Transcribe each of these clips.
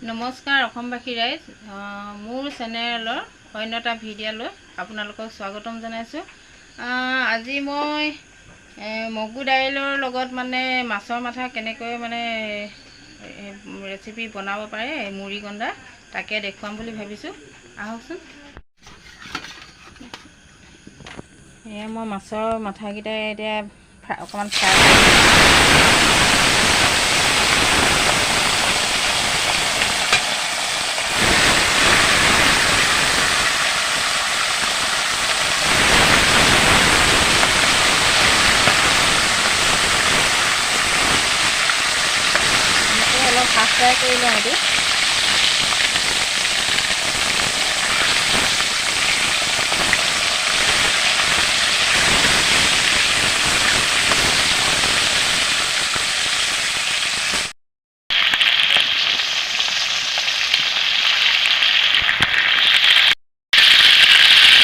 নমস্কাৰ অসমবাসী ৰাইজ, মোৰ চেনেলৰ অন্য এটা ভিডিঅ'লৈ আপোনালোকক স্বাগতম জনাইছোঁ। আজি মই মগু দাইলৰ লগত মানে মাছৰ মাথা কেনেকৈ মানে ৰেচিপি বনাব পাৰে মুড়িগণ্ডা, তাকে দেখুৱাম বুলি ভাবিছোঁ। আহকচোন। এয়া মই মাছৰ মাথাকেইটা এতিয়া অকণমান ফ্ৰাই অলপ হাফ ফ্ৰাই কৰি লওঁ।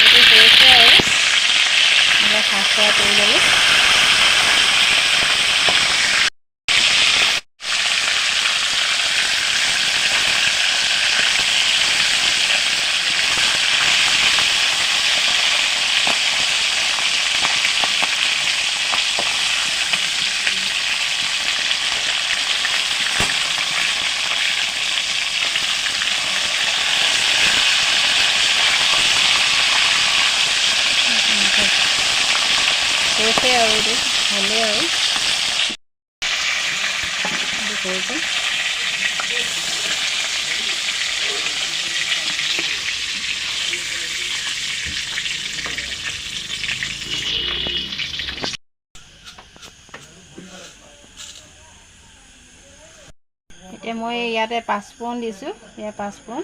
এইটো হৈছে আৰু অলপ হাফ ফ্ৰাই কৰি ল'লোঁ। হৈছে আৰু এইটো হ'লেই আৰু এইটো হৈ গ'ল। এতিয়া মই ইয়াতে পাঁচফোৰণ দিছোঁ। এয়া পাঁচফোৰণ,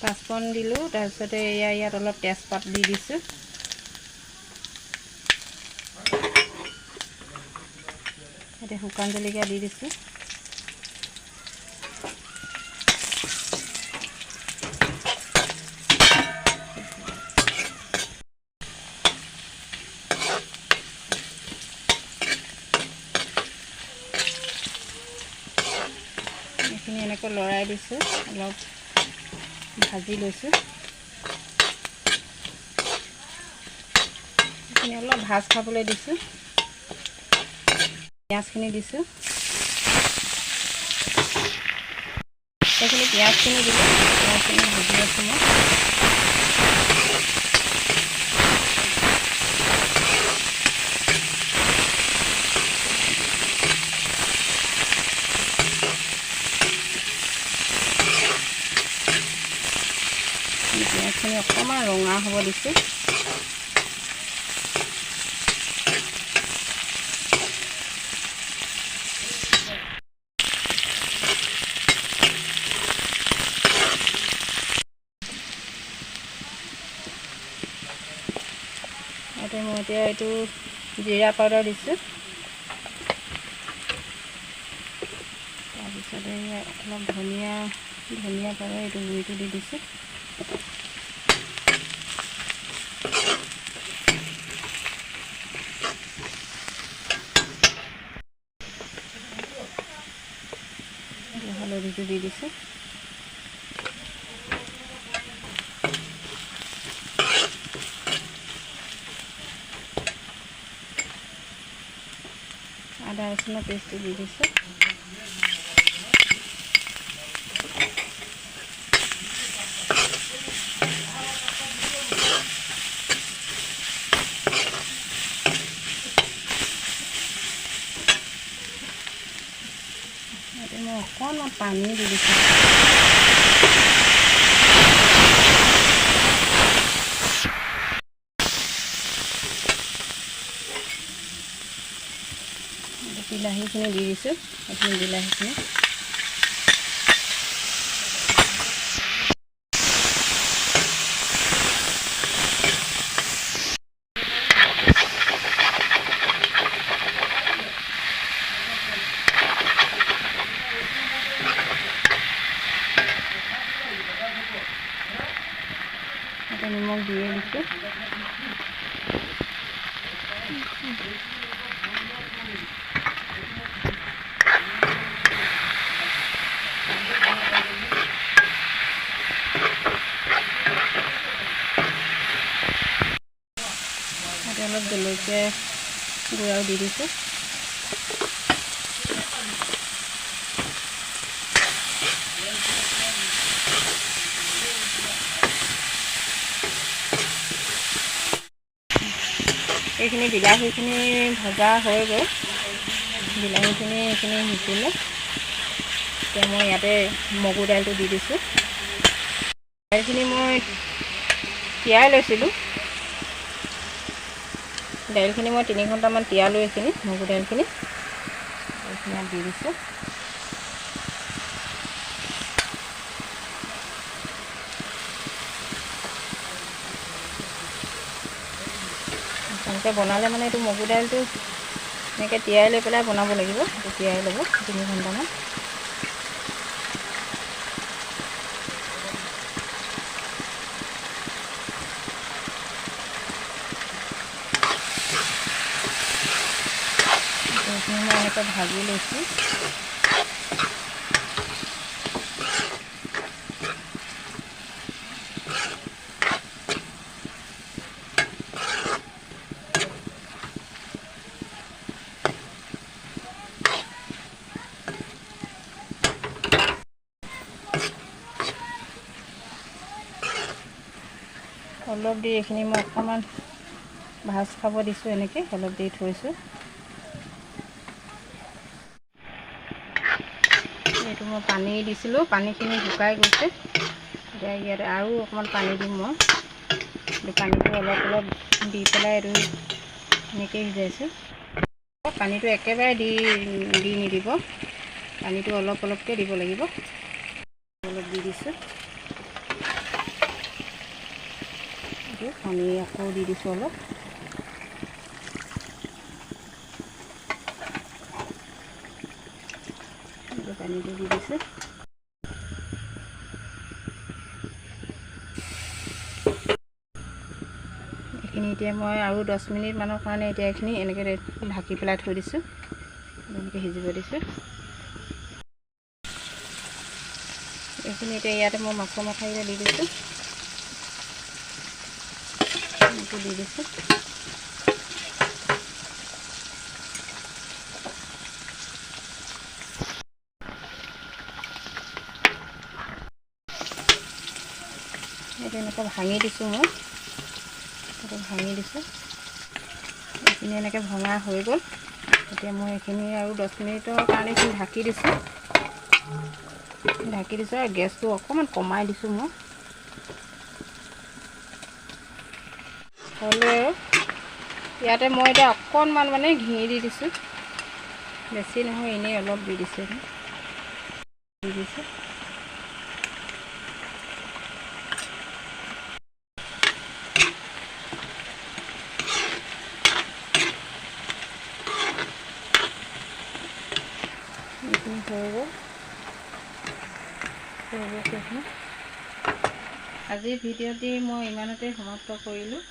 পাঁচফোৰণ দিলোঁ। তাৰপিছতে এয়া ইয়াত অলপ তেজপাত দি দিছোঁ। এতিয়া শুকান জলকীয়া দি দিছোঁ। এইখিনি এনেকৈ লৰাই দিছোঁ, অলপ ভাজি লৈছোঁ। এইখিনি অলপ ভাজ খাবলৈ দিছোঁ। পিঁয়াজখিনি দিছোঁ। সেইখিনি পিঁয়াজখিনি দিলোঁ। পিঁয়াজখিনি ভাজি আছোঁ মই। পিঁয়াজখিনি অকণমান ৰঙা হ'ব দিছোঁ। ইয়াতে মই এতিয়া এইটো জিৰা পাউডাৰ দিছোঁ। তাৰপিছতে অলপ ধনিয়া ধনিয়া পাউডাৰ এইটো গুড়িটো দি দিছোঁ। হালধিটো দি দিছোঁ। আদা ৰচুনৰ পেষ্টটো দি দিছোঁ। ইয়াতে মই অকণমান পানী দি দিছোঁ। বিলাহীখিনি দি দিছোঁ। এইখিনি বিলাহীখিনি ইয়াতে নিমখ দিয়ে দিছোঁ। অলপ জলকীয়া গুড়াও দি দিছোঁ। এইখিনি বিলাহীখিনি ভজা হৈ গ'ল। বিলাহীখিনি এইখিনি সিজিলে। এতিয়া মই ইয়াতে মগু দাইলটো দি দিছোঁ। দাইলখিনি মই তিয়াই লৈছিলোঁ। দাইলখিনি মই 3 ঘণ্টামান তিয়ালোঁ। এইখিনি মগু দাইলখিনি এইখিনি ইয়াত দি দিছোঁ। এনেকৈ বনালে মানে এইটো মগু দাইলটো এনেকৈ তিয়াই লৈ পেলাই বনাব লাগিব। এইটো তিয়াই ল'ব 3 ঘণ্টামান। এইখিনি মই এনেকৈ ভাজি লৈছোঁ। অলপ দেৰি এইখিনি মই অকণমান ভাজ খাব দিছোঁ। এনেকৈ অলপ দেৰি থৈছোঁ। এইটো মই পানী দিছিলোঁ, পানীখিনি শুকাই গৈছে। এতিয়া ইয়াত আৰু অকণমান পানী দিম মই। পানীটো অলপ অলপ দি পেলাই এইটো এনেকৈয়ে সিজাইছোঁ। পানীটো একেবাৰে দি দি নিদিব, পানীটো অলপ অলপকৈ দিব লাগিব। অলপ দি দিছোঁ। পানী আকৌ দি দিছোঁ অলপ। পানীটো দি দিছোঁ। এইখিনি এতিয়া মই আৰু 10 মিনিটমানৰ কাৰণে এতিয়া এইখিনি এনেকৈ ঢাকি পেলাই থৈ দিছোঁ। এনেকৈ সিজিব দিছোঁ। এইখিনি এতিয়া ইয়াতে মই মাছৰ মাথাকেইটা দি দিছোঁ। এনেকৈ দি দিছোঁ। এইটো এনেকৈ ভাঙি দিছোঁ মই। এইটো ভাঙি দিছোঁ। এইখিনি এনেকৈ ভঙা হৈ গ'ল। এতিয়া মই এইখিনি আৰু 10 মিনিটৰ কাৰণে এইখিনি ঢাকি দিছোঁ। ঢাকি দিছোঁ আৰু গেছটো অকণমান কমাই দিছোঁ মই। হ'লে আৰু ইয়াতে মই এতিয়া অকণমান মানে ঘি দি দিছোঁ। বেছি নহয়, এনেই অলপ দি দিছোঁ। দি দিছোঁ। এইখিনি হৈ গ'ল। আজিৰ ভিডিঅ'টি মই ইমানতে সমাপ্ত কৰিলোঁ।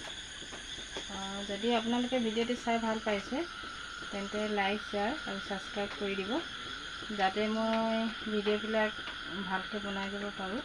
যদি আপোনালোকে ভিডিঅ'টি চাই ভাল পাইছে তেন্তে লাইক, শ্বেয়াৰ আৰু ছাবস্ক্ৰাইব কৰি দিব, যাতে মই ভিডিঅ'বিলাক ভালকৈ বনাই যাব পাৰোঁ।